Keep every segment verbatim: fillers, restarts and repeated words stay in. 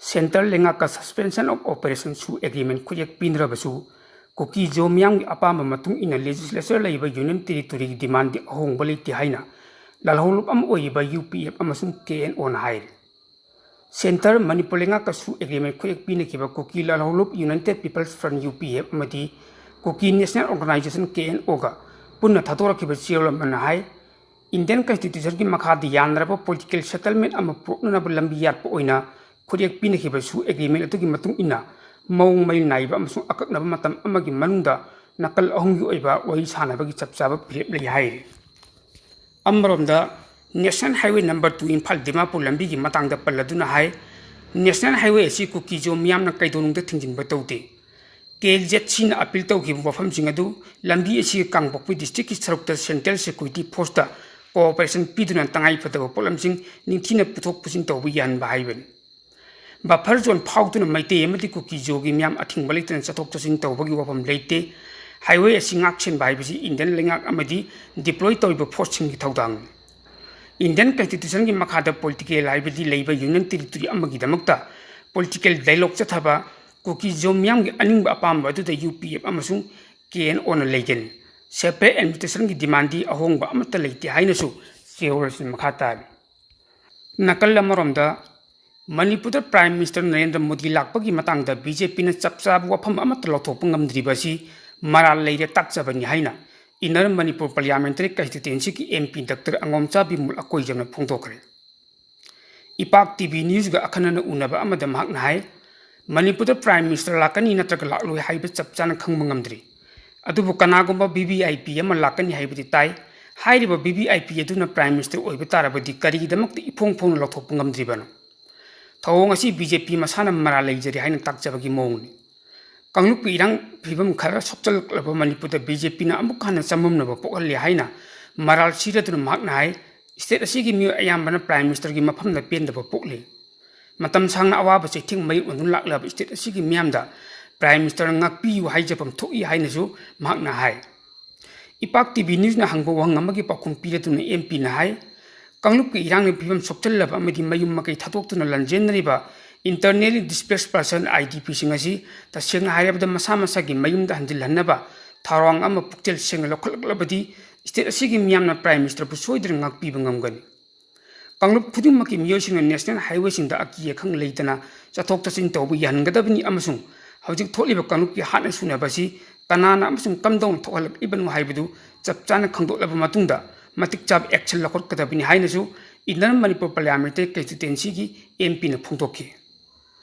Centre ꯂꯩꯉꯥꯛꯀ Suspension of Operation ꯁꯨ agreement ꯈꯨꯠꯌꯦꯛ ꯄꯤꯅꯔꯕꯁꯨ, ꯀꯨꯀꯤ ꯖꯣ ꯃꯤꯌꯥꯝꯒꯤ ꯑꯄꯥꯝꯕ ꯃꯇꯨꯡ ꯏꯟꯅ legislature ꯂꯩꯔꯤꯕ Union Territory ꯒꯤ demand ꯗꯤ ꯑꯍꯣꯡꯕ ꯂꯩꯇꯦ ꯍꯥꯏꯅ ꯂꯥꯜꯍꯧꯂꯨꯞ ꯑꯃ ꯑꯣꯏꯔꯤꯕ ꯌꯨ ꯄꯤ ꯑꯦꯐ ꯑꯃꯁꯨꯡ ꯀꯦ ꯑꯦꯟ ꯑꯣꯅ ꯍꯥꯏꯔꯤ꯫ Centre ꯃꯅꯤꯄꯨꯔ ꯂꯩꯉꯥꯛꯀꯁꯨ agreement ꯈꯨꯠꯌꯦꯛ ꯄꯤꯅꯈꯤꯕ Kuki Lalhoulup United People's Front, U P F, ꯑꯃꯗꯤ Kuki National Organisation, K N O ꯄꯨꯟꯅ ꯊꯥꯗꯣꯔꯛꯈꯤꯕ ꯆꯦꯔꯣꯜ ꯑꯃꯅ ꯍꯥꯏ, Indian Constitution ꯒꯤ ꯃꯈꯥꯗ ꯌꯥꯅꯔꯕ political settlement ꯑꯃ ꯄꯨꯔꯛꯅꯅꯕ ꯂꯝꯕꯤ ꯌꯥꯠꯄ ꯑꯣꯏꯅ ꯈꯨꯠꯌꯦꯛ ꯄꯤꯅꯈꯤꯕꯁꯨ agreement ꯑꯗꯨꯒꯤ ꯃꯇꯨꯡ ꯏꯟꯅ ꯃꯑꯣꯡ ꯃꯔꯤꯜ ꯅꯥꯏꯕ ꯑꯃꯁꯨꯡ ꯑꯀꯛꯅꯕ ꯃꯇꯝ ꯑꯃꯒꯤ ꯃꯅꯨꯡꯗ ꯅꯥꯀꯜ ꯑꯍꯨꯝꯒꯤ ꯑꯣꯏꯕ ꯋꯥꯔꯤ ꯁꯥꯅꯕꯒꯤ ꯆꯞ ꯆꯥꯕ ꯐꯤꯔꯦꯞ ꯂꯩ ꯍꯥꯏꯔꯤ꯫ ꯑꯃꯔꯣꯝꯗ National Highway number two Imphal Dimapur ꯂꯝꯕꯤꯒꯤ ꯃꯇꯥꯡꯗ ꯄꯜꯂꯗꯨꯅ ꯍꯥꯏ, National Highway ꯑꯁꯤ ꯀꯨꯀꯤ ꯖꯣ ꯃꯤꯌꯥꯝꯅ ꯀꯩꯗꯧꯅꯨꯡꯗ ꯊꯤꯡꯖꯤꯟꯕ ꯇꯧꯗꯦ꯫ ꯀꯦ ꯑꯦꯜ ꯖꯦꯠ ꯁꯤꯅ appeal ꯇꯧꯈꯤꯕ ꯋꯥꯐꯝꯁꯤꯡ ꯑꯗꯨ ꯂꯝꯕꯤ ꯑꯁꯤꯒꯤ ꯀꯥꯡꯄꯣꯛꯄꯤ district ꯀꯤ ꯁꯔꯨꯛꯇ Central Security Force ꯇ cooperation ꯄꯤꯗꯨꯅ ꯇꯉꯥꯏ ꯐꯗꯕ ꯄꯣꯠꯂꯝꯁꯤꯡ ꯅꯤꯡꯊꯤꯅ ꯄꯨꯊꯣꯛ ꯄꯨꯁꯤꯟ ꯇꯧꯕ ꯌꯥꯍꯟꯕ ꯍꯥꯏꯕꯅꯤ꯫ Buffer zone ꯐꯥꯎꯗꯨꯅ ꯃꯩꯇꯩ ꯑꯃꯗꯤ ꯀꯨꯀꯤ ꯖꯣꯒꯤ ꯃꯤꯌꯥꯝ ꯑꯊꯤꯡꯕ ꯂꯩꯇꯅ ꯆꯠꯊꯣꯛ ꯆꯠꯁꯤꯟ ꯇꯧꯕꯒꯤ ꯋꯥꯐꯝ ꯂꯩꯇꯦ꯫ Highway ꯑꯁꯤ ꯉꯥꯛ ꯁꯦꯟꯕ ꯍꯥꯏꯕꯁꯤ Indian ꯂꯩꯉꯥꯛ ꯑꯃꯗꯤ deploy ꯇꯧꯔꯤꯕ force ꯁꯤꯡꯒꯤ ꯊꯧꯗꯥꯡꯅꯤ꯫ Indian Constitution ꯒꯤ ꯃꯈꯥꯗ political ꯍꯥꯏꯕꯗꯤ ꯂꯩꯕ Union Territory ꯑꯃꯒꯤꯗꯃꯛꯇ political dialogue ꯆꯠꯊꯕ, ꯀꯨꯀꯤ ꯖꯣ ꯃꯤꯌꯥꯝꯒꯤ ꯑꯅꯤꯡꯕ ꯑꯄꯥꯝꯕ ꯑꯗꯨꯗ ꯌꯨ ꯄꯤ ꯑꯦꯐ ꯑꯃꯁꯨꯡ ꯀꯦ ꯑꯦꯟ ꯑꯣꯅ ꯂꯩꯒꯅꯤ꯫ Separate administration ꯒꯤ demand ꯗꯤ ꯑꯍꯣꯡꯕ ꯑꯃꯠꯇ ꯂꯩꯇꯦ ꯍꯥꯏꯅꯁꯨ ꯆꯦꯔꯣꯜ ꯑꯁꯤꯅ ꯃꯈꯥ ꯇꯥꯔꯤ꯫ ꯅꯥꯀꯜ ꯑꯃꯔꯣꯝꯗ, ꯃꯅꯤꯄꯨꯔꯗ Prime Minister ꯅꯔꯦꯟꯗ꯭ꯔ ꯃꯣꯗꯤ ꯂꯥꯛꯄꯒꯤ ꯃꯇꯥꯡꯗ ꯕꯤ ꯖꯦ ꯄꯤꯅ ꯆꯞ ꯆꯥꯕ ꯋꯥꯐꯝ ꯑꯃꯠꯇ ꯂꯧꯊꯣꯛꯄ ꯉꯝꯗ꯭ꯔꯤꯕ ꯑꯁꯤ ꯃꯔꯥꯜ ꯂꯩꯔꯦ ꯇꯥꯛꯆꯕꯅꯤ ꯍꯥꯏꯅ Inner Manipur Parliamentary Constituency ꯒꯤ M P doctor Angomcha Bimol ꯑꯀꯣꯏꯖꯝꯅ ꯐꯣꯡꯗꯣꯛꯈ꯭ꯔꯦ꯫ ꯏꯄꯥꯛ ꯇꯤ ꯚꯤ News ꯒ ꯑꯈꯟꯅꯅ ꯎꯅꯕ ꯑꯃꯗ ꯃꯍꯥꯛꯅ ꯍꯥꯏ, ꯃꯅꯤꯄꯨꯔꯗ Prime Minister ꯂꯥꯛꯀꯅꯤ ꯅꯠꯇ꯭ꯔꯒ ꯂꯥꯛꯂꯣꯏ ꯍꯥꯏꯕ ꯆꯞ ꯆꯥꯅ ꯈꯪꯕ ꯉꯝꯗ꯭ꯔꯤ꯫ ꯑꯗꯨꯕꯨ ꯀꯅꯥꯒꯨꯝꯕ ꯚꯤ ꯚꯤ ꯑꯥꯏ ꯄꯤ ꯑꯃ ꯂꯥꯛꯀꯅꯤ ꯍꯥꯏꯕꯗꯤ ꯇꯥꯏ꯫ ꯍꯥꯏꯔꯤꯕ ꯚꯤ ꯚꯤ ꯑꯥꯏ ꯄꯤ ꯑꯗꯨꯅ Prime Minister ꯑꯣꯏꯕ ꯇꯥꯔꯕꯗꯤ ꯀꯔꯤꯒꯤꯗꯃꯛꯇ ꯏꯐꯣꯡ ꯐꯣꯡꯅ ꯂꯧꯊꯣꯛꯄ ꯉꯝꯗ꯭ꯔꯤꯕꯅꯣ? ꯊꯧꯑꯣꯡ ꯑꯁꯤ ꯕꯤ ꯖꯦ ꯄꯤ ꯃꯁꯥꯅ ꯃꯔꯥꯜ ꯂꯩꯖꯔꯦ ꯍꯥꯏꯅ ꯇꯥꯛꯆꯕꯒꯤ ꯃꯑꯣꯡꯅꯤ꯫ ꯀꯥꯡꯂꯨꯞꯀꯤ ꯏꯔꯥꯡ ꯐꯤꯕꯝ ꯈꯔ ꯁꯣꯛꯆꯜꯂꯛꯂꯕ ꯃꯅꯤꯄꯨꯔꯗ ꯕꯤ ꯖꯦ ꯄꯤꯅ ꯑꯃꯨꯛ ꯍꯟꯅ ꯆꯃꯝꯅꯕ ꯄꯣꯛꯍꯜꯂꯦ ꯍꯥꯏꯅ ꯃꯔꯥꯜ ꯁꯤꯔꯗꯨꯅ ꯃꯍꯥꯛꯅ ꯍꯥꯏ, state ꯑꯁꯤꯒꯤ ꯃꯤꯑꯣꯏ ꯑꯌꯥꯝꯕꯅ Prime Minister ꯒꯤ ꯃꯐꯝꯗ ꯄꯦꯟꯗꯕ ꯄꯣꯛꯂꯤ꯫ ꯃꯇꯝ ꯁꯥꯡꯅ ꯑꯋꯥꯕ ꯆꯩꯊꯦꯡ ꯃꯥꯌꯣꯛꯅꯗꯨꯅ ꯂꯥꯛꯂꯕ state ꯑꯁꯤꯒꯤ ꯃꯤꯌꯥꯝꯗ Prime Minister ꯅ ꯉꯥꯛꯄꯤꯌꯨ ꯍꯥꯏꯖꯐꯝ ꯊꯣꯛꯏ ꯍꯥꯏꯅꯁꯨ ꯃꯍꯥꯛꯅ ꯍꯥꯏ꯫ ꯏꯄꯥꯛ ꯇꯤ ꯚꯤ News ꯅ ꯍꯪꯕ ꯋꯥꯍꯪ ꯑꯃꯒꯤ ꯄꯥꯎꯈꯨꯝ ꯄꯤꯔꯗꯨꯅ ꯑꯦꯝ ꯄꯤ ꯅ ꯍꯥꯏ, ꯀꯥꯡꯂꯨꯞꯀꯤ ꯏꯔꯥꯡꯅ ꯐꯤꯕꯝ ꯁꯣꯛꯆꯜꯂꯕ ꯑꯃꯗꯤ ꯃꯌꯨꯝ ꯃꯀꯩ ꯊꯥꯗꯣꯛꯇꯨꯅ ꯂꯥꯟꯖꯦꯟꯅꯔꯤꯕ Internally displaced person, I D Pꯁꯤꯡ ꯑꯁꯤ ꯇꯁꯦꯡꯅ ꯍꯥꯏꯔꯕꯗ ꯃꯁꯥ ꯃꯁꯥꯒꯤ ꯃꯌꯨꯝꯗ ꯍꯟꯖꯤꯜꯍꯟꯅꯕ ꯊꯧꯔꯥꯡ ꯑꯃ ꯄꯨꯛꯆꯦꯜ ꯁꯦꯡꯅ ꯂꯧꯈꯠꯂꯛꯂꯕꯗꯤ state ꯑꯁꯤꯒꯤ ꯃꯤꯌꯥꯝꯅ Prime Ministerꯕꯨ ꯁꯣꯏꯗꯅ ꯉꯥꯛꯄꯤꯕ ꯉꯝꯒꯅꯤ꯫ ꯀꯥꯡꯂꯨꯞ ꯈꯨꯗꯤꯡꯃꯛꯀꯤ ꯃꯤꯑꯣꯏꯁꯤꯡꯅ national highwayꯁꯤꯡꯗ ꯑꯀꯤ ꯑꯈꯪ ꯂꯩꯇꯅ ꯆꯠꯊꯣꯛ ꯆꯠꯁꯤꯟ ꯇꯧꯕ ꯌꯥꯍꯟꯒꯗꯕꯅꯤ ꯑꯃꯁꯨꯡ ꯍꯧꯖꯤꯛ ꯊꯣꯛꯂꯤꯕ ꯀꯥꯡꯂꯨꯞꯀꯤ ꯍꯥꯠꯅ ꯁꯨꯅꯕ ꯑꯁꯤ ꯀꯅꯥꯅ ꯑꯃꯁꯨꯡ ꯀꯝꯗꯧꯅ ꯊꯣꯛꯍꯜꯂꯛꯂꯤꯕꯅꯣ ꯍꯥꯏꯕꯗꯨ ꯆꯞ ꯆꯥꯅ ꯈꯪꯗꯣꯛꯂꯕ ꯃꯇꯨꯡꯗ ꯃꯇꯤꯛ ꯆꯥꯕ action ꯂꯧꯈꯠꯀꯗꯕꯅꯤ ꯍꯥꯏꯅꯁꯨ Inner Manipur Parliamentary Constituencyꯒꯤ MPꯅ ꯐꯣꯡꯗꯣꯛꯈꯤ꯫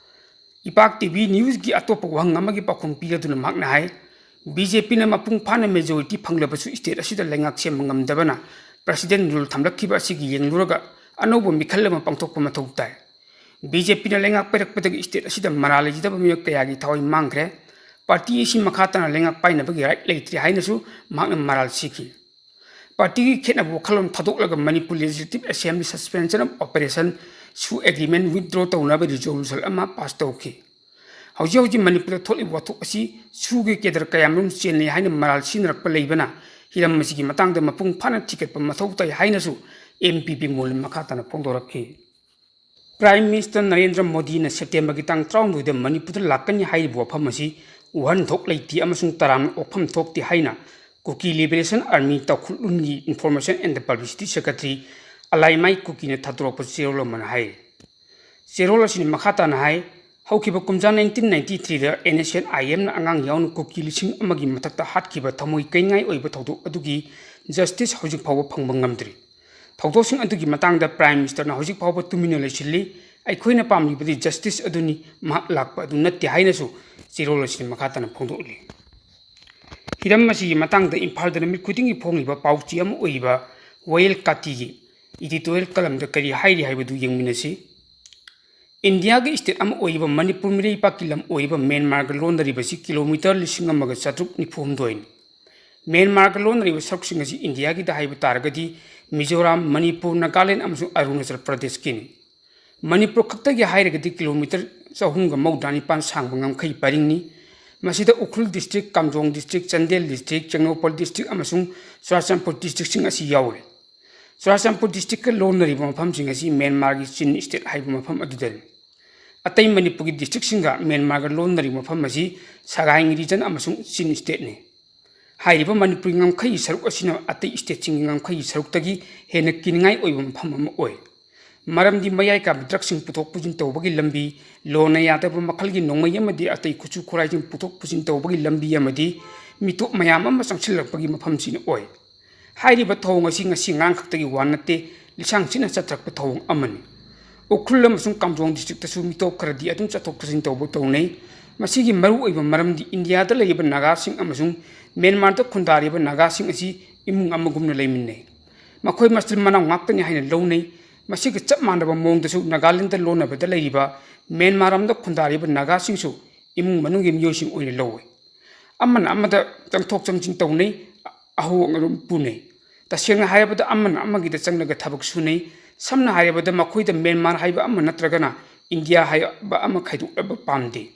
ꯏꯄꯥꯛ TV Newsꯀꯤ ꯑꯇꯣꯞꯄ ꯋꯥꯍꯪ ꯑꯃꯒꯤ ꯄꯥꯎꯈꯨꯝ ꯄꯤꯔꯗꯨꯅ ꯃꯍꯥꯛꯅ ꯍꯥꯏ, BJPꯅ ꯃꯄꯨꯡ ꯐꯥꯅ majority ꯐꯪꯂꯕꯁꯨ state ꯑꯁꯤꯗ ꯂꯩꯉꯥꯛ ꯁꯦꯝꯕ ꯉꯝꯗꯕꯅ President rule ꯊꯝꯂꯛꯈꯤꯕ ꯑꯁꯤꯒꯤ ꯌꯦꯡꯂꯨꯔꯒ ꯑꯅꯧꯕ ꯃꯤꯈꯜ ꯑꯃ ꯄꯥꯡꯊꯣꯛꯄ ꯃꯊꯧ ꯇꯥꯏ꯫ BJPꯅ ꯂꯩꯉꯥꯛ ꯄꯥꯏꯔꯛꯄꯗꯒꯤ state ꯑꯁꯤꯗ ꯃꯔꯥꯜ ꯂꯩꯖꯗꯕ ꯃꯤꯑꯣꯏ ꯀꯌꯥꯒꯤ ꯊꯋꯥꯏ ꯃꯥꯡꯈ꯭ꯔꯦ꯫ Party ꯑꯁꯤ ꯃꯈꯥ ꯇꯥꯅ ꯂꯩꯉꯥꯛ ꯄꯥꯏꯅꯕꯒꯤ right ꯂꯩꯇ꯭ꯔꯦ ꯍꯥꯏꯅꯁꯨ ꯃꯍꯥꯛꯅ ꯃꯔꯥꯜ ꯁꯤꯈꯤ꯫ Partyꯒꯤ ꯈꯦꯠꯅꯕ ꯋꯥꯈꯜꯂꯣꯟ ꯊꯥꯗꯣꯛꯂꯒ Manipur Legislative Assembly Suspension of Operation, SoO Agreement withdraw ꯇꯧꯅꯕ resolution ꯑꯃ pass ꯇꯧꯈꯤ꯫ ꯍꯧꯖꯤꯛ ꯍꯧꯖꯤꯛ ꯃꯅꯤꯄꯨꯔꯗ ꯊꯣꯛꯂꯤꯕ ꯋꯥꯊꯣꯛ ꯑꯁꯤ SoOꯒꯤ cadre ꯀꯌꯥꯃꯔꯨꯝ ꯆꯦꯟꯅꯩ ꯍꯥꯏꯅ ꯃꯔꯥꯜ ꯁꯤꯖꯤꯟꯅꯔꯛꯄ ꯂꯩꯕꯅ ꯍꯤꯔꯝ ꯑꯁꯤꯒꯤ ꯃꯇꯥꯡꯗ ꯃꯄꯨꯡ ꯐꯥꯅ ꯊꯤꯒꯠꯄ ꯃꯊꯧ ꯇꯥꯏ ꯍꯥꯏꯅꯁꯨ MPP ꯃꯣꯂꯤꯟ ꯃꯈꯥ ꯇꯥꯅ ꯐꯣꯡꯗꯣꯔꯛꯈꯤ꯫ Prime Minister ꯅꯔꯦꯟꯗ꯭ꯔ ꯃꯣꯗꯤꯅ Septemberꯒꯤ ꯇꯥꯡ ꯇꯔꯥꯍꯨꯝꯗꯣꯏꯗ ꯃꯅꯤꯄꯨꯔꯗ ꯂꯥꯛꯀꯅꯤ ꯍꯥꯏꯔꯤꯕ ꯋꯥꯐꯝ ꯑꯁꯤ ꯋꯥꯍꯟꯊꯣꯛ ꯂꯩꯇꯦ ꯑꯃꯁꯨꯡ ꯇꯔꯥꯝꯅ ꯑꯣꯛꯐꯝ ꯊꯣꯛꯇꯦ ꯍꯥꯏꯅ Kuki Liberation Army ꯇꯥꯡꯈꯨꯜ ꯂꯣꯟꯒꯤ Information and Publicity Secretary ꯑꯂꯥꯏꯃꯥꯏ ꯀꯨꯀꯤꯅ ꯊꯥꯗꯣꯔꯛꯄ ꯆꯦꯔꯣꯜ ꯑꯃꯅ ꯍꯥꯏꯔꯤ꯫ ꯆꯦꯔꯣꯜ ꯑꯁꯤꯅ ꯃꯈꯥ ꯇꯥꯅ ꯍꯥꯏ, ꯍꯧꯈꯤꯕ ꯀꯨꯝꯖꯥ nineteen ninety threeꯗ NSCN-IMꯅ ꯑꯉꯥꯡ ꯌꯥꯎꯅ ꯀꯨꯀꯤ ꯂꯤꯁꯤꯡ ꯑꯃꯒꯤ ꯃꯊꯛꯇ ꯍꯥꯠꯈꯤꯕ ꯊꯃꯣꯏ ꯀꯥꯏꯅꯤꯡꯉꯥꯏ ꯑꯣꯏꯕ ꯊꯧꯗꯣꯛ ꯑꯗꯨꯒꯤ justice ꯍꯧꯖꯤꯛ ꯐꯥꯎꯕ ꯐꯪꯕ ꯉꯝꯗ꯭ꯔꯤ꯫ ꯊꯧꯗꯣꯛꯁꯤꯡ ꯑꯗꯨꯒꯤ ꯃꯇꯥꯡꯗ Prime Ministerꯅ ꯍꯧꯖꯤꯛ ꯐꯥꯎꯕ ꯇꯨꯃꯤꯟꯅ ꯂꯩꯁꯤꯜꯂꯤ꯫ ꯑꯩꯈꯣꯏꯅ ꯄꯥꯝꯂꯤꯕꯗꯤ justice ꯑꯗꯨꯅꯤ, ꯃꯍꯥꯛ ꯂꯥꯛꯄ ꯑꯗꯨ ꯅꯠꯇꯦ ꯍꯥꯏꯅꯁꯨ ꯆꯦꯔꯣꯜ ꯑꯁꯤꯅ ꯃꯈꯥ ꯇꯥꯅ ꯐꯣꯡꯗꯣꯛꯂꯤ꯫ ꯍꯤꯔꯝ ꯑꯁꯤꯒꯤ ꯃꯇꯥꯡꯗ ꯏꯝꯐꯥꯜꯗ ꯅꯨꯃꯤꯠ ꯈꯨꯗꯤꯡꯒꯤ ꯐꯣꯡꯂꯤꯕ ꯄꯥꯎꯆꯦ ꯑꯃ ꯑꯣꯏꯔꯤꯕ ꯋꯥꯌꯦꯜ ꯀꯥꯇꯤꯒꯤ editorial columnꯗ ꯀꯔꯤ ꯍꯥꯏꯔꯤ ꯍꯥꯏꯕꯗꯨ ꯌꯦꯡꯃꯤꯟꯅꯁꯤ꯫ ꯏꯟꯗꯤꯌꯥꯒꯤ state ꯑꯃ ꯑꯣꯏꯔꯤꯕ ꯃꯅꯤꯄꯨꯔ ꯃꯤꯔꯩꯕꯥꯛꯀꯤ ꯂꯝ ꯑꯣꯏꯔꯤꯕ ꯃ꯭ꯌꯥꯟꯃꯥꯔꯒ ꯂꯣꯟꯅꯔꯤꯕ ꯑꯁꯤ kilometre ꯂꯤꯁꯤꯡ ꯑꯃꯒ ꯆꯥꯇ꯭ꯔꯨꯛ ꯅꯤꯐꯨ ꯍꯨꯝꯗꯣꯏꯅꯤ꯫ ꯃ꯭ꯌꯥꯟꯃꯥꯔꯒ ꯂꯣꯟꯅꯔꯤꯕ ꯁꯔꯨꯛꯁꯤꯡ ꯑꯁꯤ ꯏꯟꯗꯤꯌꯥꯒꯤꯗ ꯍꯥꯏꯕ ꯇꯥꯔꯒꯗꯤ ꯃꯤꯖꯣꯔꯥꯝ, ꯃꯅꯤꯄꯨꯔ, ꯅꯥꯒꯥꯂꯦꯟ ꯑꯃꯁꯨꯡ ꯑꯔꯨꯅꯥꯆꯜ ꯄ꯭ꯔꯗꯦꯁꯀꯤꯅꯤ꯫ ꯃꯅꯤꯄꯨꯔ ꯈꯛꯇꯒꯤ ꯍꯥꯏꯔꯒꯗꯤ kilometre ꯆꯍꯨꯝꯒ ꯃꯧꯗ꯭ꯔꯥ ꯅꯤꯄꯥꯟ ꯁꯥꯡꯕ ꯉꯝꯈꯩ ꯄꯔꯤꯡꯅꯤ꯫ ꯃꯁꯤꯗ ꯎꯈ꯭ꯔꯨꯜ district, ꯀꯥꯝꯖꯣꯡ district, Chandel district, Tengnoupal district ꯑꯃꯁꯨꯡ ꯆꯨꯔꯥꯆꯥꯟꯄꯨꯔ districtꯁꯤꯡ ꯑꯁꯤ ꯌꯥꯎꯔꯤ꯫ ꯆꯨꯔꯥꯆꯥꯟꯄꯨꯔ districtꯀ ꯂꯣꯟꯅꯔꯤꯕ ꯃꯐꯝꯁꯤꯡ ꯑꯁꯤ ꯃ꯭ꯌꯥꯟꯃꯥꯔꯒꯤ ꯆꯤꯟ state ꯍꯥꯏꯕ ꯃꯐꯝ ꯑꯗꯨꯗꯅꯤ꯫ ꯑꯇꯩ ꯃꯅꯤꯄꯨꯔꯒꯤ districtꯁꯤꯡꯒ ꯃ꯭ꯌꯥꯟꯃꯥꯔꯒ ꯂꯣꯟꯅꯔꯤꯕ ꯃꯐꯝ ꯑꯁꯤ ꯁꯒꯥꯏ region ꯑꯃꯁꯨꯡ ꯆꯤꯟ stateꯅꯤ꯫ ꯍꯥꯏꯔꯤꯕ ꯃꯅꯤꯄꯨꯔꯒꯤ ꯉꯝꯈꯩꯒꯤ ꯁꯔꯨꯛ ꯑꯁꯤꯅ ꯑꯇꯩ stateꯁꯤꯡꯒꯤ ꯉꯝꯈꯩꯒꯤ ꯁꯔꯨꯛꯇꯒꯤ ꯍꯦꯟꯅ ꯀꯤꯅꯤꯡꯉꯥꯏ ꯑꯣꯏꯕ ꯃꯐꯝ ꯑꯃ ꯑꯣꯏ꯫ ꯃꯔꯝꯗꯤ ꯃꯌꯥꯏ ꯀꯥꯕ drugꯁꯤꯡ ꯄꯨꯊꯣꯛ ꯄꯨꯁꯤꯟ ꯇꯧꯕꯒꯤ ꯂꯝꯕꯤ, ꯂꯣꯟꯅ ꯌꯥꯗꯕ ꯃꯈꯜꯒꯤ ꯅꯣꯡꯃꯩ ꯑꯃꯗꯤ ꯑꯇꯩ ꯈꯨꯠꯁꯨ ꯈꯨꯠꯂꯥꯏꯁꯤꯡ ꯄꯨꯊꯣꯛ ꯄꯨꯁꯤꯟ ꯇꯧꯕꯒꯤ ꯂꯝꯕꯤ ꯑꯃꯗꯤ ꯃꯤꯇꯣꯞ ꯃꯌꯥꯝ ꯑꯃ ꯆꯪꯁꯤꯜꯂꯛꯄꯒꯤ ꯃꯐꯝꯁꯤꯅ ꯑꯣꯏ꯫ ꯍꯥꯏꯔꯤꯕ ꯊꯧꯑꯣꯡ ꯑꯁꯤ ꯉꯁꯤ ꯉꯔꯥꯡ ꯈꯛꯇꯒꯤ ꯋꯥ ꯅꯠꯇꯦ, ꯂꯤꯁꯥꯡ ꯁꯤꯠꯅ ꯆꯠꯊꯔꯛꯄ ꯊꯧꯑꯣꯡ ꯑꯃꯅꯤ꯫ ꯎꯈ꯭ꯔꯨꯜ ꯑꯃꯁꯨꯡ ꯀꯥꯝꯖꯣꯡ districtꯇꯁꯨ ꯃꯤꯇꯣꯞ ꯈꯔꯗꯤ ꯑꯗꯨꯝ ꯆꯠꯊꯣꯛ ꯆꯠꯁꯤꯟ ꯇꯧꯕ ꯇꯧꯅꯩ꯫ ꯃꯁꯤꯒꯤ ꯃꯔꯨꯑꯣꯏꯕ ꯃꯔꯝꯗꯤ ꯏꯟꯗꯤꯌꯥꯗ ꯂꯩꯔꯤꯕ ꯅꯥꯒꯥꯁꯤꯡ ꯑꯃꯁꯨꯡ ꯃ꯭ꯌꯥꯟꯃꯥꯔꯗ ꯈꯨꯟꯗꯥꯔꯤꯕ ꯅꯥꯒꯥꯁꯤꯡ ꯑꯁꯤ ꯏꯃꯨꯡ ꯑꯃꯒꯨꯝꯅ ꯂꯩꯃꯤꯟꯅꯩ꯫ ꯃꯈꯣꯏ ꯃꯆꯤꯟ ꯃꯅꯥꯎ ꯉꯥꯛꯇꯅꯤ ꯍꯥꯏꯅ ꯂꯧꯅꯩ꯫ ꯃꯁꯤꯒ ꯆꯞ ꯃꯥꯟꯅꯕ ꯃꯑꯣꯡꯗꯁꯨ ꯅꯥꯒꯥꯂꯦꯟꯗ ꯂꯣꯟꯅꯕꯗ ꯂꯩꯔꯤꯕ ꯃ꯭ꯌꯥꯟꯃꯥꯔ ꯂꯣꯝꯗ ꯈꯨꯟꯗꯥꯔꯤꯕ ꯅꯥꯒꯥꯁꯤꯡꯁꯨ ꯏꯃꯨꯡ ꯃꯅꯨꯡꯒꯤ ꯃꯤꯑꯣꯏꯁꯤꯡ ꯑꯣꯏꯅ ꯂꯧꯏ꯫ ꯑꯃꯅ ꯑꯃꯗ ꯆꯪꯊꯣꯛ ꯆꯪꯁꯤꯟ ꯇꯧꯅꯩ, ꯑꯍꯧ ꯑꯔꯨꯝ ꯄꯨꯅꯩ꯫ ꯇꯁꯦꯡꯅ ꯍꯥꯏꯔꯕꯗ ꯑꯃꯅ ꯑꯃꯒꯤꯗ ꯆꯪꯂꯒ ꯊꯕꯛ ꯁꯨꯅꯩ꯫ ꯁꯝꯅ ꯍꯥꯏꯔꯕꯗ ꯃꯈꯣꯏꯗ ꯃ꯭ꯌꯥꯟꯃꯥꯔ ꯍꯥꯏꯕ ꯑꯃ ꯅꯠꯇ꯭ꯔꯒꯅ ꯏꯟꯗꯤꯌꯥ ꯍꯥꯏꯕ ꯑꯃ ꯈꯥꯏꯗꯣꯛꯅꯕ ꯄꯥꯝꯗꯦ꯫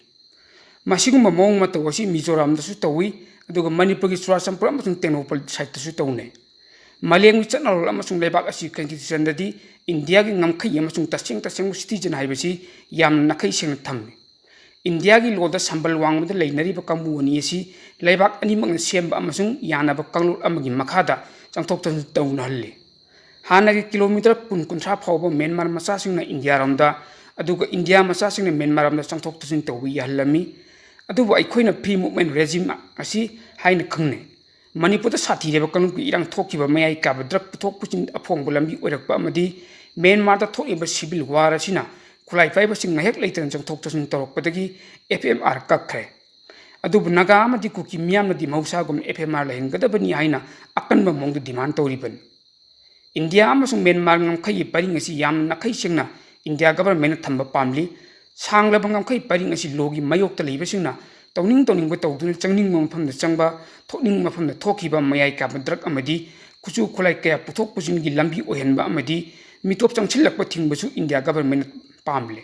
ꯃꯁꯤꯒꯨꯝꯕ ꯃꯑꯣꯡ ꯃꯇꯧ ꯑꯁꯤ ꯃꯤꯖꯣꯔꯥꯝꯗꯁꯨ ꯇꯧꯏ, ꯑꯗꯨꯒ ꯃꯅꯤꯄꯨꯔꯒꯤ ꯆꯨꯔꯥꯆꯥꯟꯄꯨꯔ ꯑꯃꯁꯨꯡ ꯇꯦꯡꯅꯧꯄꯜ sideꯇꯁꯨ ꯇꯧꯅꯩ꯫ ꯃꯥꯂꯦꯝꯒꯤ ꯆꯠꯅꯔꯣꯜ ꯑꯃꯁꯨꯡ ꯂꯩꯕꯥꯛ ꯑꯁꯤ constitutionꯗꯗꯤ ꯏꯟꯗꯤꯌꯥꯒꯤ ꯉꯝꯈꯩ ꯑꯃꯁꯨꯡ ꯇꯁꯦꯡ ꯇꯁꯦꯡꯕ citizen ꯍꯥꯏꯕꯁꯤ ꯌꯥꯝꯅ ꯅꯥꯈꯩ ꯁꯦꯡꯅ ꯊꯝꯃꯤ꯫ ꯏꯟꯗꯤꯌꯥꯒꯤ ꯂꯣꯗ ꯁꯝꯕꯜ ꯋꯥꯡꯃꯗ ꯂꯩꯅꯔꯤꯕ ꯀꯥꯡꯕꯨ ꯑꯅꯤ ꯑꯁꯤ ꯂꯩꯕꯥꯛ ꯑꯅꯤꯃꯛꯅ ꯁꯦꯝꯕ ꯑꯃꯁꯨꯡ ꯌꯥꯅꯕ ꯀꯥꯡꯂꯨꯞ ꯑꯃꯒꯤ ꯃꯈꯥꯗ ꯆꯪꯊꯣꯛ ꯆꯪꯁꯤꯟ ꯇꯧꯅꯍꯜꯂꯤ꯫ ꯍꯥꯟꯅꯒꯤ kilometre ꯀꯨꯟ ꯀꯨꯟꯊ꯭ꯔꯥ ꯐꯥꯎꯕ ꯃ꯭ꯌꯥꯟꯃꯥꯔ ꯃꯆꯥꯁꯤꯡꯅ ꯏꯟꯗꯤꯌꯥꯔꯣꯝꯗ, ꯑꯗꯨꯒ ꯏꯟꯗꯤꯌꯥ ꯃꯆꯥꯁꯤꯡꯅ ꯃ꯭ꯌꯥꯟꯃꯥꯔꯔꯣꯝꯗ ꯆꯪꯊꯣꯛ ꯆꯪꯁꯤꯟ ꯇꯧꯕ ꯌꯥꯍꯜꯂꯝꯃꯤ꯫ ꯑꯗꯨꯕꯨ ꯑꯩꯈꯣꯏꯅ free movement regime ꯑꯁꯤ ꯍꯥꯏꯅ ꯈꯪꯅꯩ꯫ ꯃꯅꯤꯄꯨꯔꯗ ꯁꯥꯊꯤꯔꯕ ꯀꯥꯡꯂꯨꯞꯀꯤ ꯏꯔꯥꯡ ꯊꯣꯛꯈꯤꯕ ꯃꯌꯥꯏ ꯀꯥꯕ drug ꯄꯨꯊꯣꯛ ꯄꯨꯁꯤꯟ ꯑꯐꯣꯡꯕ ꯂꯝꯕꯤ ꯑꯣꯏꯔꯛꯄ ꯑꯃꯗꯤ ꯃ꯭ꯌꯥꯟꯃꯥꯔꯗ ꯊꯣꯛꯂꯤꯕ civil war ꯑꯁꯤꯅ ꯈꯨꯠꯂꯥꯏ ꯄꯥꯏꯕꯁꯤꯡ ꯉꯥꯏꯍꯥꯛ ꯂꯩꯇꯅ ꯆꯪꯊꯣꯛ ꯆꯪꯁꯤꯟ ꯇꯧꯔꯛꯄꯗꯒꯤ F M R ꯀꯛꯈ꯭ꯔꯦ꯫ ꯑꯗꯨꯕꯨ ꯅꯥꯒꯥ ꯑꯃꯗꯤ ꯀꯨꯀꯤ ꯃꯤꯌꯥꯝꯅꯗꯤ ꯃꯍꯧꯁꯥꯒꯨꯝꯅ F M R ꯂꯩꯍꯟꯒꯗꯕꯅꯤ ꯍꯥꯏꯅ ꯑꯀꯟꯕ ꯃꯑꯣꯡꯗ demand ꯇꯧꯔꯤꯕꯅꯤ꯫ ꯏꯟꯗꯤꯌꯥ ꯑꯃꯁꯨꯡ ꯃ꯭ꯌꯥꯟꯃꯥꯔ ꯉꯝꯈꯩꯒꯤ ꯄꯔꯤꯡ ꯑꯁꯤ ꯌꯥꯝꯅ ꯅꯥꯈꯩ ꯁꯦꯡꯅ ꯏꯟꯗꯤꯌꯥ governmentꯅ ꯊꯝꯕ ꯄꯥꯝꯂꯤ꯫ ꯁꯥꯡꯂꯕ ꯉꯝꯈꯩ ꯄꯔꯤꯡ ꯑꯁꯤ ꯂꯣꯒꯤ ꯃꯥꯌꯣꯛꯇ ꯂꯩꯕꯁꯤꯡꯅ ꯇꯧꯅꯤꯡ ꯇꯧꯅꯤꯡꯕ ꯇꯧꯗꯨꯅ ꯆꯪꯅꯤꯡꯕ ꯃꯐꯝꯗ ꯆꯪꯕ, ꯊꯣꯛꯅꯤꯡꯕ ꯃꯐꯝꯗ ꯊꯣꯛꯈꯤꯕ, ꯃꯌꯥꯏ ꯀꯥꯕ drug ꯑꯃꯗꯤ ꯈꯨꯠꯁꯨ ꯈꯨꯠꯂꯥꯏ ꯀꯌꯥ ꯄꯨꯊꯣꯛ ꯄꯨꯁꯤꯟꯒꯤ ꯂꯝꯕꯤ ꯑꯣꯏꯍꯟꯕ ꯑꯃꯗꯤ ꯃꯤꯇꯣꯞ ꯆꯪꯁꯤꯜꯂꯛꯄ ꯊꯤꯡꯕꯁꯨ ꯏꯟꯗꯤꯌꯥ governmentꯅ ꯄꯥꯝꯂꯦ꯫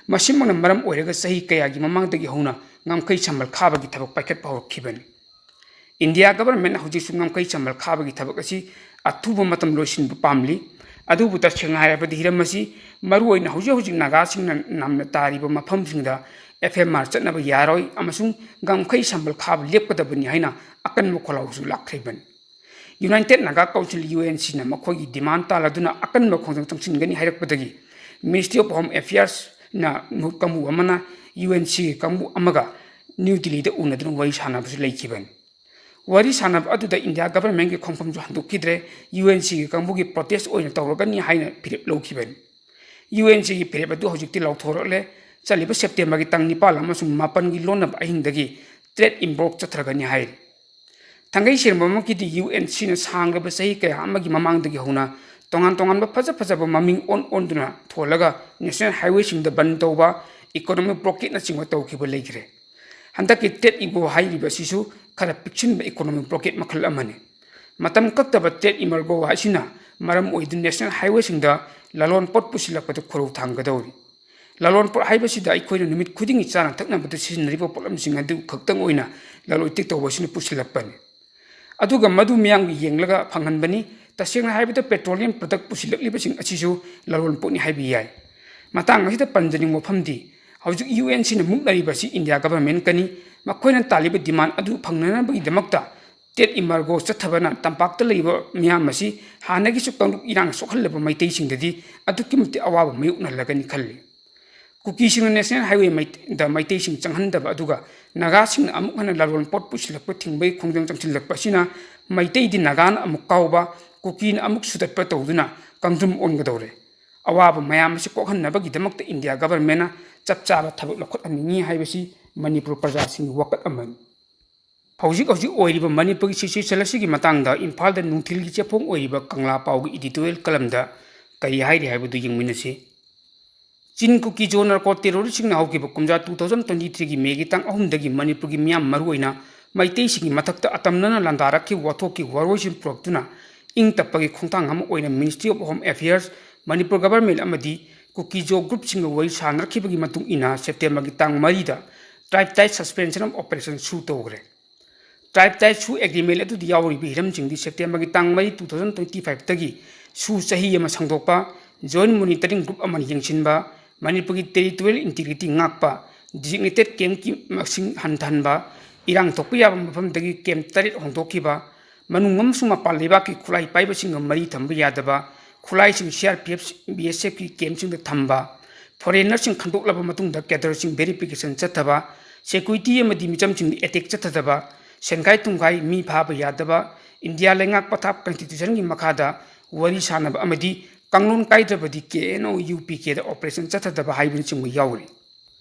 ꯃꯁꯤꯃꯛꯅ ꯃꯔꯝ ꯑꯣꯏꯔꯒ ꯆꯍꯤ ꯀꯌꯥꯒꯤ ꯃꯃꯥꯡꯗꯒꯤ ꯍꯧꯅ ꯉꯝꯈꯩ ꯁꯝꯕꯜ ꯈꯥꯕꯒꯤ ꯊꯕꯛ ꯄꯥꯏꯈꯠꯄ ꯍꯧꯔꯛꯈꯤꯕꯅꯤ꯫ ꯏꯟꯗꯤꯌꯥ governmentꯅ ꯍꯧꯖꯤꯛꯁꯨ ꯉꯝꯈꯩ ꯁꯝꯕꯜ ꯈꯥꯕꯒꯤ ꯊꯕꯛ ꯑꯁꯤ ꯑꯊꯨꯕ ꯃꯇꯝ ꯂꯣꯏꯁꯤꯟꯕ ꯄꯥꯝꯂꯤ꯫ ꯑꯗꯨꯕꯨ ꯇꯁꯦꯡꯅ ꯍꯥꯏꯔꯕꯗꯤ ꯍꯤꯔꯝ ꯑꯁꯤ ꯃꯔꯨꯑꯣꯏꯅ ꯍꯧꯖꯤꯛ ꯍꯧꯖꯤꯛ ꯅꯥꯒꯥꯁꯤꯡꯅ ꯅꯝꯅ ꯇꯥꯔꯤꯕ ꯃꯐꯝꯁꯤꯡꯗ F M R ꯆꯠꯅꯕ ꯌꯥꯔꯣꯏ ꯑꯃꯁꯨꯡ ꯉꯝꯈꯩ ꯁꯝꯕꯜ ꯈꯥꯕ ꯂꯦꯞꯀꯗꯕꯅꯤ ꯍꯥꯏꯅ ꯑꯀꯟꯕ ꯈꯣꯜꯂꯥꯎꯁꯨ ꯂꯥꯛꯈ꯭ꯔꯤꯕꯅꯤ꯫ United Naga Council, U N C ꯅ ꯃꯈꯣꯏꯒꯤ demand ꯇꯥꯜꯂꯗꯨꯅ ꯑꯀꯟꯕ ꯈꯣꯡꯖꯪ ꯆꯪꯁꯤꯟꯒꯅꯤ ꯍꯥꯏꯔꯛꯄꯗꯒꯤ Ministry of Home Affairs ꯅ ꯃꯤꯍꯨꯠ ꯀꯥꯡꯕꯨ ꯑꯃꯅ U N C ꯒꯤ ꯀꯥꯡꯕꯨ ꯑꯃꯒ ꯅ꯭ꯌꯨ ꯗꯤꯜꯂꯤꯗ ꯎꯅꯗꯨꯅ ꯋꯥꯔꯤ ꯁꯥꯟꯅꯕꯁꯨ ꯂꯩꯈꯤꯕꯅꯤ꯫ ꯋꯥꯔꯤ ꯁꯥꯟꯅꯕ ꯑꯗꯨꯗ ꯏꯟꯗꯤꯌꯥ government ꯀꯤ ꯈꯣꯡꯐꯝꯁꯨ ꯍꯟꯗꯣꯛꯈꯤꯗ꯭ꯔꯦ꯫ U N C ꯒꯤ ꯀꯥꯡꯕꯨꯒꯤ protest ꯑꯣꯏꯅ ꯇꯧꯔꯒꯅꯤ ꯍꯥꯏꯅ ꯐꯤꯔꯦꯞ ꯂꯧꯈꯤꯕꯅꯤ꯫ U N C ꯒꯤ ꯐꯤꯔꯦꯞ ꯑꯗꯨ ꯍꯧꯖꯤꯛꯇꯤ ꯂꯥꯎꯊꯣꯔꯛꯂꯦ꯫ ꯆꯠꯂꯤꯕ September ꯒꯤ ꯇꯥꯡ ꯅꯤꯄꯥꯜ ꯑꯃꯁꯨꯡ ꯃꯥꯄꯜꯒꯤ ꯂꯣꯟꯅꯕ ꯑꯍꯤꯡꯗꯒꯤ trade embargo ꯆꯠꯊꯔꯒꯅꯤ ꯍꯥꯏꯔꯤ꯫ ꯊꯥꯡꯒꯩ ꯁꯦꯡꯕꯃꯛꯀꯤꯗꯤ U N C ꯅ ꯁꯥꯡꯂꯕ ꯆꯍꯤ ꯀꯌꯥ ꯑꯃꯒꯤ ꯃꯃꯥꯡꯗꯒꯤ ꯍꯧꯅ ꯇꯣꯉꯥꯟ ꯇꯣꯉꯥꯟꯕ ꯐꯖ ꯐꯖꯕ ꯃꯃꯤꯡ ꯑꯣꯟ ꯑꯣꯟꯗꯨꯅ ꯊꯣꯜꯂꯒ national highway ꯁꯤꯡꯗ ꯕꯟ ꯇꯧꯕ, economic blockade ꯅꯆꯤꯡꯕ ꯇꯧꯈꯤꯕ ꯂꯩꯈ꯭ꯔꯦ꯫ ꯍꯟꯗꯛꯀꯤ trade embargo ꯍꯥꯏꯔꯤꯕ ꯑꯁꯤꯁꯨ ꯈꯔ ꯄꯤꯛꯁꯤꯟꯕ economic blockade ꯃꯈꯜ ꯑꯃꯅꯤ꯫ ꯃꯇꯝ ꯀꯛꯇꯕ trade embargo ꯑꯁꯤꯅ ꯃꯔꯝ ꯑꯣꯏꯗꯨꯅ national highway ꯁꯤꯡꯗ ꯂꯂꯣꯟ ꯄꯣꯠ ꯄꯨꯁꯤꯜꯂꯛꯄꯗ ꯈꯨꯔꯧ ꯊꯥꯡꯒꯗꯧꯔꯤ꯫ ꯂꯂꯣꯟ ꯄꯣꯠ ꯍꯥꯏꯕꯁꯤꯗ ꯑꯩꯈꯣꯏꯅ ꯅꯨꯃꯤꯠ ꯈꯨꯗꯤꯡꯒꯤ ꯆꯥꯅ ꯊꯛꯅꯕꯗ ꯁꯤꯖꯤꯟꯅꯔꯤꯕ ꯄꯣꯠꯂꯝꯁꯤꯡ ꯑꯗꯨ ꯈꯛꯇꯪ ꯑꯣꯏꯅ ꯂꯂꯣꯟ ꯏꯇꯤꯛ ꯇꯧꯕ ꯑꯁꯤꯅ ꯄꯨꯁꯤꯜꯂꯛꯄꯅꯤ꯫ ꯑꯗꯨꯒ ꯃꯗꯨ ꯃꯤꯌꯥꯝꯒꯤ ꯌꯦꯡꯂꯒ ꯐꯪꯍꯟꯕꯅꯤ꯫ ꯇꯁꯦꯡꯅ ꯍꯥꯏꯕꯗ petroleum product ꯄꯨꯁꯤꯜꯂꯛꯂꯤꯕꯁꯤꯡ ꯑꯁꯤꯁꯨ ꯂꯂꯣꯟ ꯄꯣꯠꯅꯤ ꯍꯥꯏꯕ ꯌꯥꯏ꯫ ꯃꯇꯥꯡ ꯑꯁꯤꯗ ꯄꯟꯖꯅꯤꯡꯕ ꯋꯥꯐꯝꯗꯤ, ꯍꯧꯖꯤꯛ U N C ꯅ ꯃꯨꯛꯅꯔꯤꯕ ꯑꯁꯤ ꯏꯟꯗꯤꯌꯥ government ꯀꯅꯤ꯫ ꯃꯈꯣꯏꯅ ꯇꯥꯜꯂꯤꯕ demand ꯑꯗꯨ ꯐꯪꯅꯅꯕꯒꯤꯗꯃꯛꯇ trade embargo ꯆꯠꯊꯕꯅ ꯇꯝꯄꯥꯛꯇ ꯂꯩꯕ ꯃꯤꯌꯥꯝ ꯑꯁꯤ ꯍꯥꯟꯅꯒꯤꯁꯨ ꯀꯥꯡꯂꯨꯞ ꯏꯔꯥꯡ ꯁꯣꯛꯍꯜꯂꯕ ꯃꯩꯇꯩꯁꯤꯡꯗꯗꯤ ꯑꯗꯨꯛꯀꯤ ꯃꯇꯤꯛ ꯑꯋꯥꯕ ꯃꯥꯌꯣꯛꯅꯍꯜꯂꯒꯅꯤ ꯈꯜꯂꯤ꯫ ꯀꯨꯀꯤꯁꯤꯡꯅ national highway ꯃꯩ-, ꯗ ꯃꯩꯇꯩꯁꯤꯡ ꯆꯪꯍꯟꯗꯕ ꯑꯗꯨꯒ ꯅꯥꯒꯥꯁꯤꯡꯅ ꯑꯃꯨꯛ ꯍꯟꯅ ꯂꯂꯣꯟ ꯄꯣꯠ ꯄꯨꯁꯤꯜꯂꯛꯄ ꯊꯤꯡꯕꯒꯤ ꯈꯣꯡꯖꯪ ꯆꯪꯁꯤꯜꯂꯛꯄ ꯑꯁꯤꯅ ꯃꯩꯇꯩꯗꯤ ꯅꯥꯒꯥꯅ ꯑꯃꯨꯛ ꯀꯥꯎꯕ, ꯀꯨꯀꯤꯅ ꯑꯃꯨꯛ ꯁꯨꯗꯠꯄ ꯇꯧꯗꯨꯅ ꯀꯥꯡꯗ꯭ꯔꯨꯝ ꯑꯣꯟꯒꯗꯧꯔꯦ꯫ ꯑꯋꯥꯕ ꯃꯌꯥꯝ ꯑꯁꯤ ꯀꯣꯛꯍꯟꯅꯕꯒꯤꯗꯃꯛꯇ ꯏꯟꯗꯤꯌꯥ government ꯅ ꯆꯞ ꯆꯥꯕ ꯊꯕꯛ ꯂꯧꯈꯠꯍꯟꯅꯤꯡꯏ ꯍꯥꯏꯕꯁꯤ ꯃꯅꯤꯄꯨꯔ ꯄ꯭ꯔꯖꯥꯁꯤꯡꯒꯤ ꯋꯥꯀꯠ ꯑꯃꯅꯤ꯫ ꯍꯧꯖꯤꯛ ꯍꯧꯖꯤꯛ ꯑꯣꯏꯔꯤꯕ ꯃꯅꯤꯄꯨꯔꯒꯤ situation ꯑꯁꯤꯒꯤ ꯃꯇꯥꯡꯗ ꯏꯝꯐꯥꯜꯗ ꯅꯨꯡꯊꯤꯜꯒꯤ ꯆꯦꯐꯣꯡ ꯑꯣꯏꯔꯤꯕ ꯀꯪꯂꯥ ꯄꯥꯎꯒꯤ editorial column ꯗ ꯀꯔꯤ ꯍꯥꯏꯔꯤ ꯍꯥꯏꯕꯗꯨ ꯌꯦꯡꯃꯤꯟꯅꯁꯤ꯫ ꯆꯤꯟ ꯀꯨꯀꯤ ꯖꯣ narco terrorist ꯁꯤꯡꯅ ꯍꯧꯈꯤꯕ ꯀꯨꯝꯖꯥ two thousand twenty three ꯒꯤ May ꯒꯤ ꯇꯥꯡ ꯑꯍꯨꯝꯗꯒꯤ ꯃꯅꯤꯄꯨꯔꯒꯤ ꯃꯤꯌꯥꯝ, ꯃꯔꯨꯑꯣꯏꯅ ꯃꯩꯇꯩꯁꯤꯡꯒꯤ ꯃꯊꯛꯇ ꯑꯇꯝꯅꯅ ꯂꯥꯟꯗꯥꯔꯛꯈꯤꯕ ꯋꯥꯊꯣꯛꯀꯤ ꯋꯥꯔꯣꯏꯁꯤꯟ ꯄꯨꯔꯛꯇꯨꯅ ꯏꯪ ꯇꯞꯄꯒꯤ ꯈꯣꯡꯊꯥꯡ ꯑꯃ ꯑꯣꯏꯅ Ministry of Home Affairs, Manipur government ꯑꯃꯗꯤ ꯀꯨꯀꯤ ꯖꯣ group ꯁꯤꯡꯒ ꯋꯥꯔꯤ ꯁꯥꯅꯔꯛꯈꯤꯕꯒꯤ ꯃꯇꯨꯡ ꯏꯟꯅ September ꯒꯤ ꯇꯥꯡ ꯃꯔꯤꯗ tripartite suspension of operation ꯁꯨ ꯇꯧꯈ꯭ꯔꯦ꯫ Tripartite ꯁꯨ agreement ꯑꯗꯨꯗ ꯌꯥꯎꯔꯤꯕ ꯍꯤꯔꯝꯁꯤꯡꯗꯤ September ꯒꯤ ꯇꯥꯡ ꯃꯔꯤ, two thousand twenty five ꯇꯒꯤ ꯁꯨ ꯆꯍꯤ ꯑꯃ ꯁꯥꯡꯗꯣꯛꯄ, Joint Monitoring Group ꯑꯃꯅ ꯌꯦꯡꯁꯤꯟꯕ, ꯃꯅꯤꯄꯨꯔꯒꯤ territorial integrity ꯉꯥꯛꯄ, designated campꯀꯤ ꯃꯁꯤꯡ ꯍꯟꯊꯍꯟꯕ, ꯏꯔꯥꯡ ꯊꯣꯛꯄ ꯌꯥꯕ ꯃꯐꯝꯗꯒꯤ camp ꯇꯔꯦꯠ ꯍꯣꯡꯗꯣꯛꯈꯤꯕ, ꯃꯅꯨꯡ ꯑꯃꯁꯨꯡ ꯃꯄꯥꯟ ꯂꯩꯕꯥꯛꯀꯤ ꯈꯨꯠꯂꯥꯏ ꯄꯥꯏꯕꯁꯤꯡꯒ ꯃꯔꯤ ꯊꯝꯕ ꯌꯥꯗꯕ, ꯈꯨꯠꯂꯥꯏꯁꯤꯡ C R P F, B S Fꯀꯤ campꯁꯤꯡꯗ ꯊꯝꯕ, foreignerꯁꯤꯡ ꯈꯟꯗꯣꯛꯂꯕ ꯃꯇꯨꯡꯗ cadreꯁꯤꯡ verification ꯆꯠꯊꯕ, security ꯑꯃꯗꯤ ꯃꯤꯆꯝꯁꯤꯡꯗ attack ꯆꯠꯊꯗꯕ, ꯁꯦꯟꯈꯥꯏ ꯊꯨꯝꯈꯥꯏ ꯃꯤ ꯐꯥꯕ ꯌꯥꯗꯕ, ꯏꯟꯗꯤꯌꯥ ꯂꯩꯉꯥꯛ ꯄꯊꯥꯞ constitutionꯒꯤ ꯃꯈꯥꯗ ꯋꯥꯔꯤ ꯁꯥꯅꯕ ꯑꯃꯗꯤ ꯀꯥꯡꯂꯣꯟ ꯀꯥꯏꯗ꯭ꯔꯕꯗꯤ K N O U P Kꯗ operation ꯆꯠꯊꯗꯕ ꯍꯥꯏꯕꯅꯆꯤꯡꯕ ꯌꯥꯎꯔꯤ꯫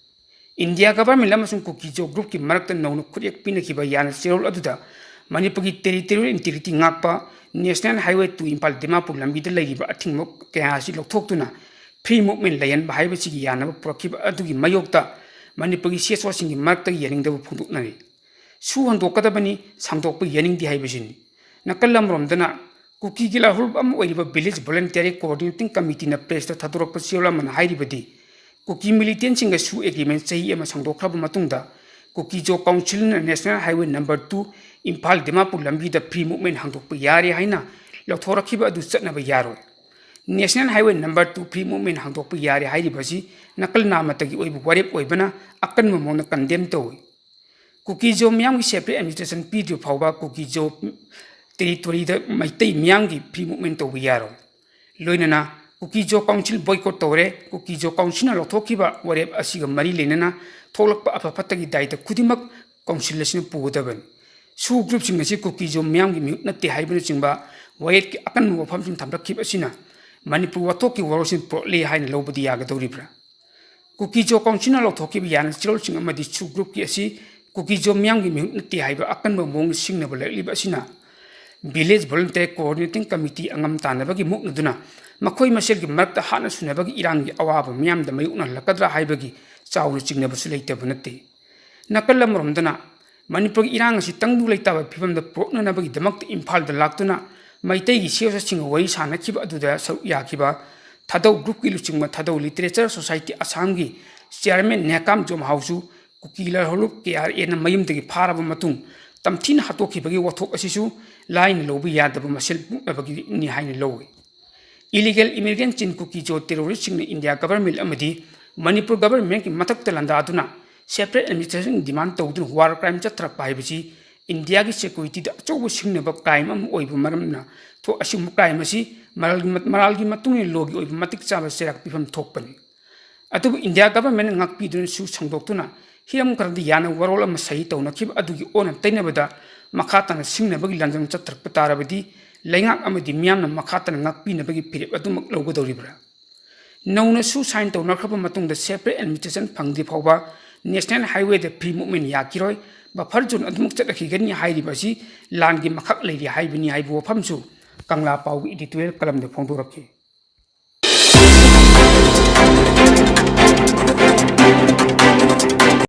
ꯏꯟꯗꯤꯌꯥ government ꯑꯃꯁꯨꯡ ꯀꯨꯀꯤ ꯖꯣ groupꯀꯤ ꯃꯔꯛꯇ ꯅꯧꯅ ꯈꯨꯠꯌꯦꯛ ꯄꯤꯅꯈꯤꯕ ꯌꯥꯅ ꯆꯦꯔꯣꯜ ꯑꯗꯨꯗ ꯃꯅꯤꯄꯨꯔꯒꯤ territorial integrity ꯉꯥꯛꯄ National Highway two Imphal Dimapur ꯂꯝꯕꯤꯗ ꯂꯩꯔꯤꯕ ꯑꯊꯤꯡꯕ ꯀꯌꯥ ꯑꯁꯤ ꯂꯧꯊꯣꯛꯇꯨꯅ free movement ꯂꯩꯍꯟꯕ ꯍꯥꯏꯕꯁꯤꯒꯤ ꯌꯥꯅꯕ ꯄꯨꯔꯛꯈꯤꯕ ꯑꯗꯨꯒꯤ ꯃꯥꯌꯣꯛꯇ ꯃꯅꯤꯄꯨꯔꯒꯤ C S Oꯁꯤꯡꯒꯤ ꯃꯔꯛꯇꯒꯤ ꯌꯥꯅꯤꯡꯗꯕ ꯐꯣꯡꯗꯣꯛꯅꯔꯤ꯫ ꯁꯨ ꯍꯟꯗꯣꯛꯀꯗꯕꯅꯤ, ꯁꯥꯡꯗꯣꯛꯄ ꯌꯥꯅꯤꯡꯗꯦ ꯍꯥꯏꯕꯁꯤꯅꯤ꯫ ꯅꯥꯀꯜ ꯑꯃꯔꯣꯝꯗꯅ ꯀꯨꯀꯤꯒꯤ ꯂꯥꯜꯍꯧꯂꯨꯞ ꯑꯃ ꯑꯣꯏꯔꯤꯕ Village Voluntary Coordinating Committeeꯅ pressꯇ ꯊꯥꯗꯣꯔꯛꯄ ꯆꯦꯔꯣꯜ ꯑꯃꯅ ꯍꯥꯏꯔꯤꯕꯗꯤ, ꯀꯨꯀꯤ militantꯁꯤꯡꯒ ꯁꯨ agreement ꯆꯍꯤ ꯑꯃ ꯁꯥꯡꯗꯣꯛꯈ꯭ꯔꯕ ꯃꯇꯨꯡꯗ ꯀꯨꯀꯤ ꯖꯣ councilꯅ National Highway number two Imphal Dimapur ꯂꯝꯕꯤꯗ free movement ꯍꯥꯡꯗꯣꯛꯄ ꯌꯥꯔꯦ ꯍꯥꯏꯅ ꯂꯧꯊꯣꯔꯛꯈꯤꯕ ꯑꯗꯨ ꯆꯠꯅꯕ ꯌꯥꯔꯣꯏ꯫ National Highway number two free movement ꯍꯥꯡꯗꯣꯛꯄ ꯌꯥꯔꯦ ꯍꯥꯏꯔꯤꯕ ꯑꯁꯤ ꯅꯥꯀꯜ ꯅꯥꯝꯃꯇꯒꯤ ꯑꯣꯏꯕ ꯋꯥꯔꯦꯞ ꯑꯣꯏꯕꯅ ꯑꯀꯟꯕ ꯃꯑꯣꯡꯗ condemn ꯇꯧꯏ꯫ ꯀꯨꯀꯤ ꯖꯣ ꯃꯤꯌꯥꯝꯒꯤ separate administration ꯄꯤꯗ꯭ꯔꯤꯕ ꯐꯥꯎꯕ ꯀꯨꯀꯤ ꯖꯣ territoryꯗ ꯃꯩꯇꯩ ꯃꯤꯌꯥꯝꯒꯤ free movement ꯇꯧꯕ ꯌꯥꯔꯣꯏ꯫ ꯂꯣꯏꯅꯅ ꯀꯨꯀꯤ ꯖꯣ council boycott ꯇꯧꯔꯦ꯫ ꯀꯨꯀꯤ ꯖꯣ councilꯅ ꯂꯧꯊꯣꯛꯈꯤꯕ ꯋꯥꯔꯦꯞ ꯑꯁꯤꯒ ꯃꯔꯤ ꯂꯩꯅꯅ ꯊꯣꯛꯂꯛꯄ ꯑꯐ ꯐꯠꯇꯒꯤ ꯗꯥꯏꯇ ꯈꯨꯗꯤꯡꯃꯛ council ꯑꯁꯤꯅ ꯄꯨꯒꯗꯕꯅꯤ꯫ ꯁꯨ groupꯁꯤꯡ ꯑꯁꯤ ꯀꯨꯀꯤ ꯖꯣ ꯃꯤꯌꯥꯝꯒꯤ ꯃꯤꯍꯨꯠ ꯅꯠꯇꯦ ꯍꯥꯏꯕꯅꯆꯤꯡꯕ ꯋꯥꯌꯦꯠꯀꯤ ꯑꯀꯟꯕ ꯋꯥꯐꯝꯁꯤꯡ ꯊꯝꯂꯛꯈꯤꯕ ꯑꯁꯤꯅ ꯃꯅꯤꯄꯨꯔ ꯋꯥꯊꯣꯛꯀꯤ ꯋꯥꯔꯣꯜꯁꯤꯡ ꯄꯨꯔꯛꯂꯦ ꯍꯥꯏꯅ ꯂꯧꯕꯗꯤ ꯌꯥꯒꯗꯧꯔꯤꯕ꯭ꯔꯥ? ꯀꯨꯀꯤ ꯖꯣ councilꯅ ꯂꯧꯊꯣꯛꯈꯤꯕ ꯌꯥꯅ ꯆꯦꯔꯣꯜꯁꯤꯡ ꯑꯃꯗꯤ ꯁꯨ groupꯀꯤ ꯑꯁꯤ ꯀꯨꯀꯤ ꯖꯣ ꯃꯤꯌꯥꯝꯒꯤ ꯃꯤꯍꯨꯠ ꯅꯠꯇꯦ ꯍꯥꯏꯕ ꯑꯀꯟꯕ ꯃꯑꯣꯡꯗ ꯁꯤꯡꯅꯕ ꯂꯩꯔꯛꯂꯤꯕ ꯑꯁꯤꯅ Village Voluntary Coordinating Committee ꯑꯉꯝ ꯇꯥꯟꯅꯕꯒꯤ ꯃꯨꯛꯅꯗꯨꯅ ꯃꯈꯣꯏ ꯃꯁꯦꯜꯒꯤ ꯃꯔꯛꯇ ꯍꯥꯠꯅ ꯁꯨꯅꯕꯒꯤ ꯏꯔꯥꯡꯒꯤ ꯑꯋꯥꯕ ꯃꯤꯌꯥꯝꯗ ꯃꯥꯌꯣꯛꯅꯍꯜꯂꯛꯀꯗ꯭ꯔꯥ ꯍꯥꯏꯕꯒꯤ ꯆꯥꯎꯅ ꯆꯤꯡꯅꯕꯁꯨ ꯂꯩꯇꯕ ꯅꯠꯇꯦ꯫ ꯅꯥꯀꯜ ꯑꯃꯔꯣꯝꯗꯅ ꯃꯅꯤꯄꯨꯔꯒꯤ ꯏꯔꯥꯡ ꯑꯁꯤ ꯇꯪꯗꯨ ꯂꯩꯇꯥꯕ ꯐꯤꯕꯝꯗ ꯄꯨꯔꯛꯅꯅꯕꯒꯤꯗꯃꯛꯇ ꯏꯝꯐꯥꯜꯗ ꯂꯥꯛꯇꯨꯅ ꯃꯩꯇꯩꯒꯤ ꯁꯤꯌꯥꯁꯠꯁꯤꯡꯒ ꯋꯥꯔꯤ ꯁꯥꯅꯈꯤꯕ ꯑꯗꯨꯗ ꯁꯔꯨꯛ ꯌꯥꯈꯤꯕ ꯊꯥꯗꯧ groupꯀꯤ ꯂꯨꯆꯤꯡꯕ ꯊꯥꯗꯧ Literature Society ꯑꯁꯥꯝꯒꯤ chairman ꯅꯦꯀꯥꯝ ꯖꯣꯝꯍꯥꯎꯁꯨ ꯀꯨꯀꯤ ꯂꯥꯜꯍꯧꯂꯨꯞ K R Aꯅ ꯃꯌꯨꯝꯗꯒꯤ ꯐꯥꯔꯕ ꯃꯇꯨꯡ ꯇꯝꯊꯤꯅ ꯍꯥꯠꯇꯣꯛꯈꯤꯕꯒꯤ ꯋꯥꯊꯣꯛ ꯑꯁꯤꯁꯨ ꯂꯥꯏꯅ ꯂꯧꯕ ꯌꯥꯗꯕ ꯃꯁꯦꯜ ꯃꯨꯛꯅꯕꯒꯤꯅꯤ ꯍꯥꯏꯅ ꯂꯧꯏ꯫ Illegal immigrant ꯆꯤꯟ ꯀꯨꯀꯤꯖꯣ terroristꯁꯤꯡꯅ ꯏꯟꯗꯤꯌꯥ government ꯑꯃꯗꯤ ꯃꯅꯤꯄꯨꯔ governmentꯀꯤ ꯃꯊꯛꯇ ꯂꯥꯟꯗꯥꯗꯨꯅ separate administration demand ꯇꯧꯗꯨꯅ war crime ꯆꯠꯊꯔꯛꯄ ꯍꯥꯏꯕꯁꯤ ꯏꯟꯗꯤꯌꯥꯒꯤ securityꯗ ꯑꯆꯧꯕ ꯁꯤꯡꯅꯕ crime ꯑꯃ ꯑꯣꯏꯕ ꯃꯔꯝꯅ ꯊꯣꯛ-, ꯑꯁꯤꯒꯨꯝꯕ crime ꯑꯁꯤ ꯃꯔꯥꯜꯒꯤ ꯃ-, ꯃꯔꯥꯜꯒꯤ ꯃꯇꯨꯡ ꯏꯟꯅ lawꯒꯤ ꯑꯣꯏꯕ ꯃꯇꯤꯛ ꯆꯥꯕ ꯆꯩꯔꯥꯛ ꯄꯤꯐꯝ ꯊꯣꯛꯄꯅꯤ꯫ ꯑꯗꯨꯕꯨ ꯏꯟꯗꯤꯌꯥ governmentꯅ ꯉꯥꯛꯄꯤꯗꯨꯅꯁꯨ ꯁꯟꯗꯣꯛꯇꯨꯅ ꯍꯤꯔꯝ ꯈꯔꯗ ꯌꯥꯅ ꯋꯥꯔꯣꯜ ꯑꯃ ꯁꯍꯤ ꯇꯧꯅꯈꯤꯕ ꯑꯗꯨꯒꯤ ꯑꯣꯟꯅ ꯇꯩꯅꯕꯗ ꯃꯈꯥ ꯇꯥꯅ ꯁꯤꯡꯅꯕꯒꯤ ꯂꯥꯟꯖꯪ ꯆꯠꯊꯔꯛꯄ ꯇꯥꯔꯕꯗꯤ ꯂꯩꯉꯥꯛ ꯑꯃꯗꯤ ꯃꯤꯌꯥꯝꯅ ꯃꯈꯥ ꯇꯥꯅ ꯉꯥꯛꯄꯤꯅꯕꯒꯤ ꯐꯤꯔꯦꯞ ꯑꯗꯨꯃꯛ ꯂꯧꯒꯗꯧꯔꯤꯕ꯭ꯔꯥ? ꯅꯧꯅꯁꯨ sign ꯇꯧꯅꯈ꯭ꯔꯕ ꯃꯇꯨꯡꯗ separate administration ꯐꯪꯗ꯭ꯔꯤ ꯐꯥꯎꯕ national highwayꯗ free movement ꯌꯥꯈꯤꯔꯣꯏ, buffer zone ꯑꯗꯨꯃꯛ ꯆꯠꯂꯛꯈꯤꯒꯅꯤ ꯍꯥꯏꯔꯤꯕ ꯑꯁꯤ ꯂꯥꯟꯒꯤ ꯃꯈꯛ ꯂꯩꯔꯤ ꯍꯥꯏꯕꯅꯤ ꯍꯥꯏꯕ ꯋꯥꯐꯝꯁꯨ ꯀꯪꯂꯥ ꯄꯥꯎꯒꯤ editorial columnꯗ ꯐꯣꯡꯗꯣꯔꯛꯈꯤ꯫